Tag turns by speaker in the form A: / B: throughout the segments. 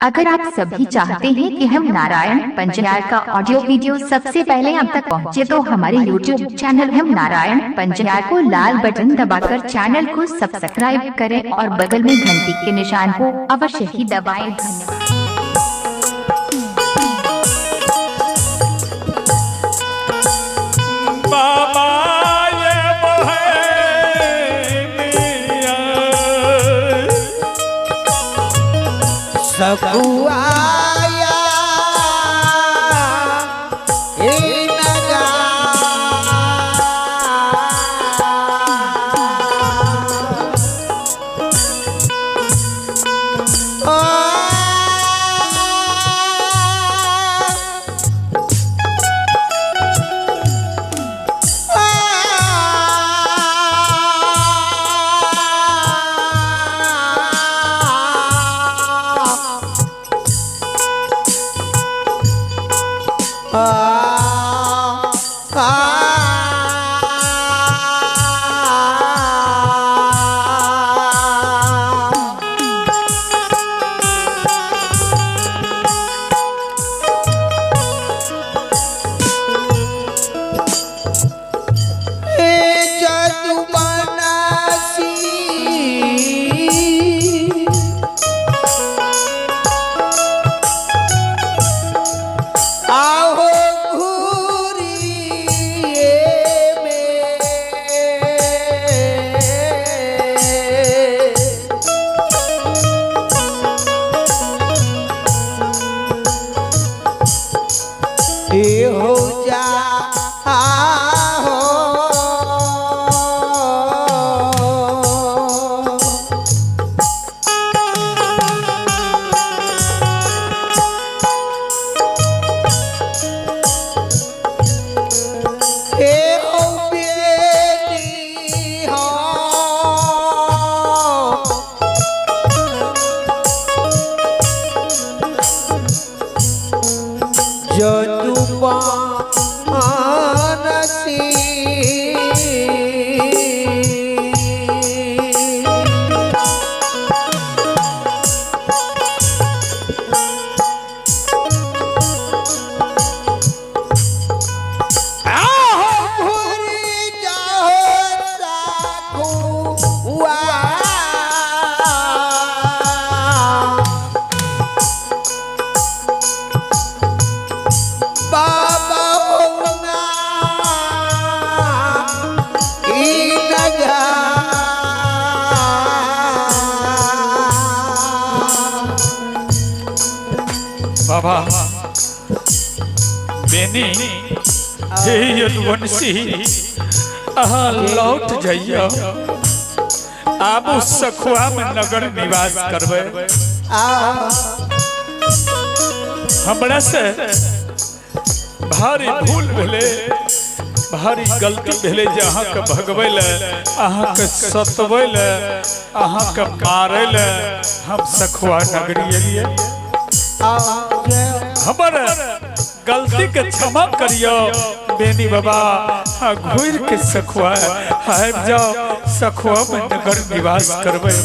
A: अगर आप सभी चाहते हैं कि हम नारायण पंचार का ऑडियो वीडियो सबसे पहले आप तक पहुंचे तो हमारे YouTube channel हम नारायण पंचार को लाल बटन दबाकर चैनल को सब्सक्राइब करें और बगल में घंटी के निशान को अवश्य ही दबाएं। धन्यवाद।
B: बाबा ये
C: सकुआया
B: बाबा बेनी हे यदुवंशी अहाँ लौट जाइयो, आब सखुआ में नगर निवास करबै। हमरा से भारी भूल भेलै, भारी गलती भेलै जे अहाँके भगबै ले, अहाँके सतबै ले, अहाँके मारै ले हम सखुआ नगरी एलियै। हमर गलती के क्षमा करियो बेनी बाबा, घूर के सखुआ आबि जाओ, सखुआ में नगर निवास करबै।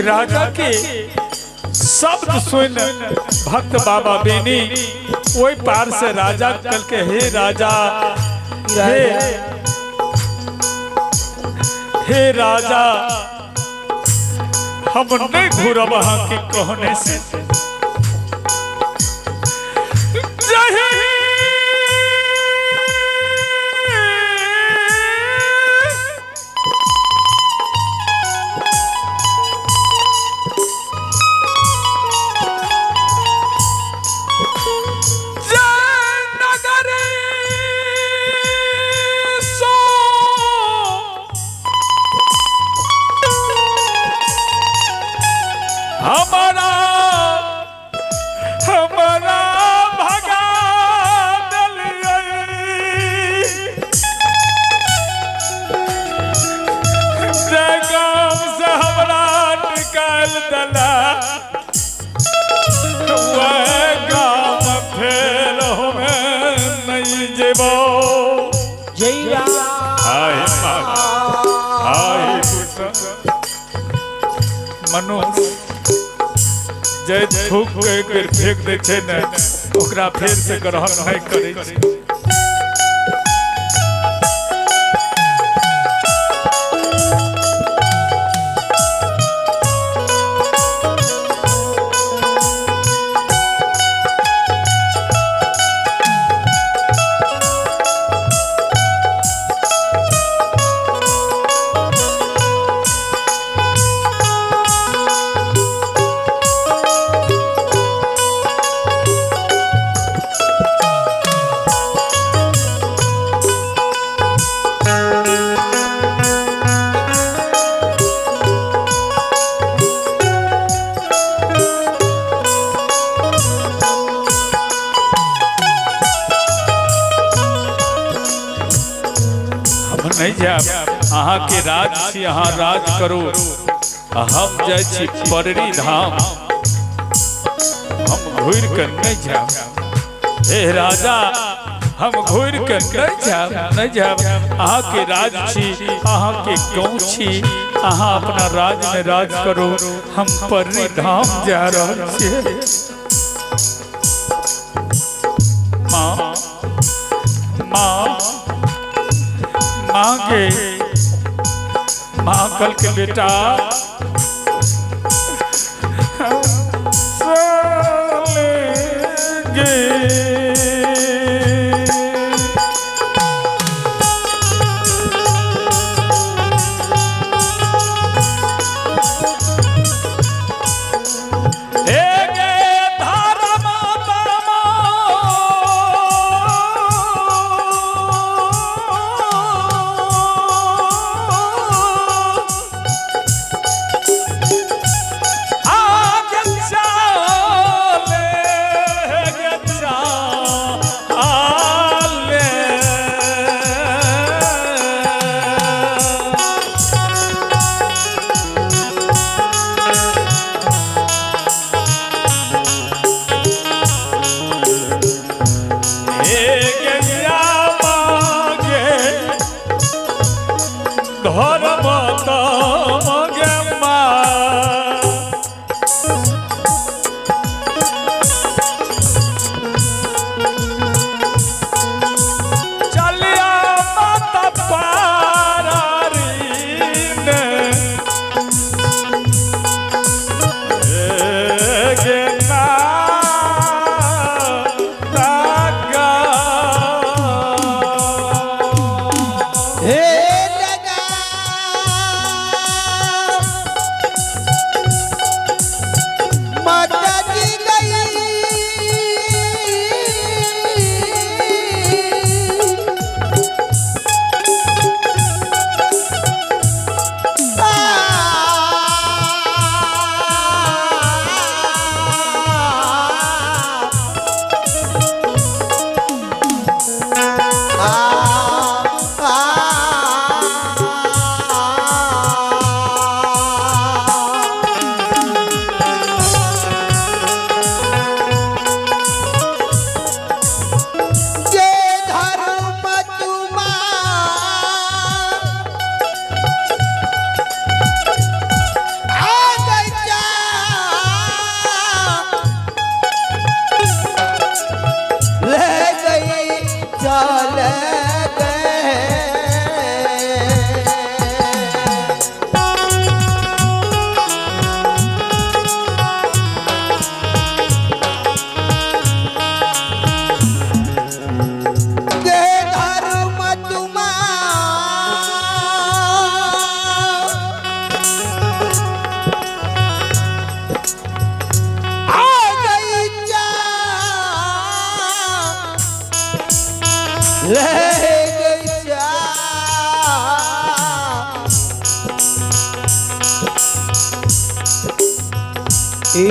B: राजा के शब्द सुन भक्त बाबा बेनी ओहि पार से राजा कल के हे राजा, हे हे राजा, हम नहीं घूरब अहाँ के कहने से। हमारा हमारा भगा देलियै, जे गाम से हमरा निकालि देला वएह गाम फेर हम नहीं जेबो। आय आय मनुष्य जे थूक के एक बेर फेंक दै छै ने ओकरा फेर से ग्रहण नहीं करै छै। नहीं जाब, अहाँ के राज छी, अहाँ राज करू, हम जाइ छी पररी धाम, हम घुरि के नहीं जाब। हे राजा, हम घुरि के नहीं जाब, नहीं जाब। अहाँ के राज छी, अहाँ के गाँव छी, अहाँ अपना राज में राज करू, हम पररी धाम जा रहल छियै। माँ माँ माँ के माँ कल के बेटा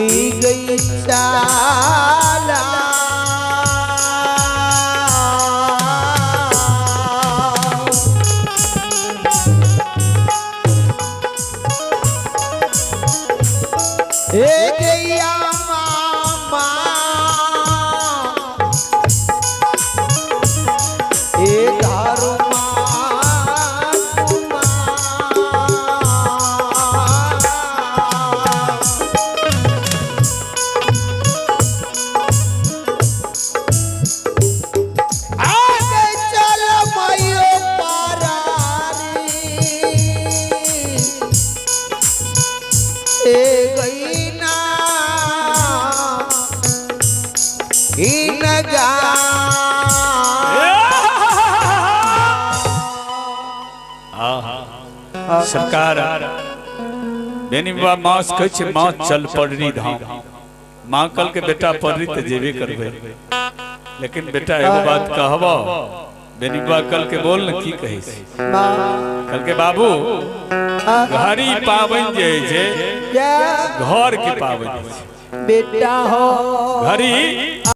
B: चले
C: गई चाला ए गैया मामा ए दारू मा।
B: सरकार बेनी बाबा माँ से कहै छै, माँ चल पड़री धाम। माँ कल के बेटा पड़री तऽ जेबे करबै, लेकिन बेटा एगो बात कहबो। बेनी बाबा कल के बोल न की कहै छै। कल के बाबू घड़ी पाबनि जे छै घर के पाबनि छै।
C: बेटा हो
B: घड़ी